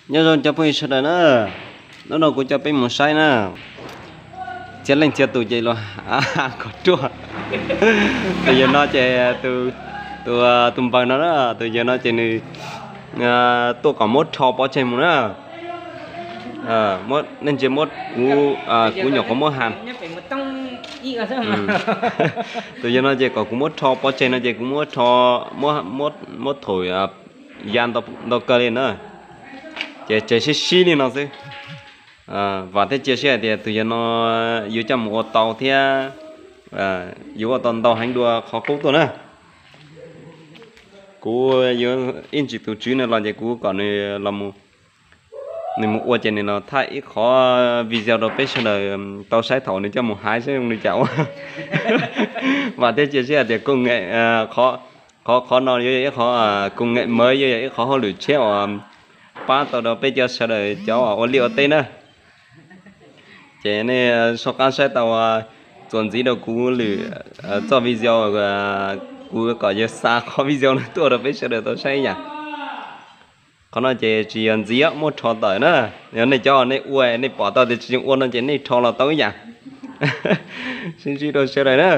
Nyob zoo cov phooj ywg sawv daws na, hnub no kuv coj peb mus saib na, txhia leej txhia tus ces los kom ruaj. Tus yawg no ces tus npawg no na, tus yawg no ces nws tuaj kom muab rho pov tseg mus na. Nej ntsia, kuv nyuam qhuav muab has. Tus yawg no ces kom kuv muab rho pov tseg no ces kuv muab rho, muab thaum ya ntau kawg li na, ces tseg sib sib li no xwb. Vam thiab cia siab hais tias tus yawg no yuav coj mus ua tau thiab yuav ua tau ntau heev dua qhov qub tuaj na. Kuv yuav ib ntsis tus tswv no los ces kuv kom nws los, nws mus ua ces nws los thaij ib qhov video rau peb sawv daws tau saib thaum nws coj mus hais saib zoo li cas ua. Vam thiab cia siab hais tias kuj, qhov, qhov no yuav yog ib qhov kuj ngem mawv, yuav yog ib qhov hauj lwm tshiab uas pab tau rau peb cov sawv daws cov ua liaj ua teb na. Ces nej soj qab saib tau txuas ntxiv rau kuv lwm txoj video, kuv kom yawg xa qhov video no tuaj rau peb sawv daws tau saib ib yam. Qhov no ces tsis yog ntxiv, muab rho tawm na. Yog nej cov nej ua nej pom tau tias tsis ua no ces nej rho los tau ib yam. Sib ntsib rau sawv daws na.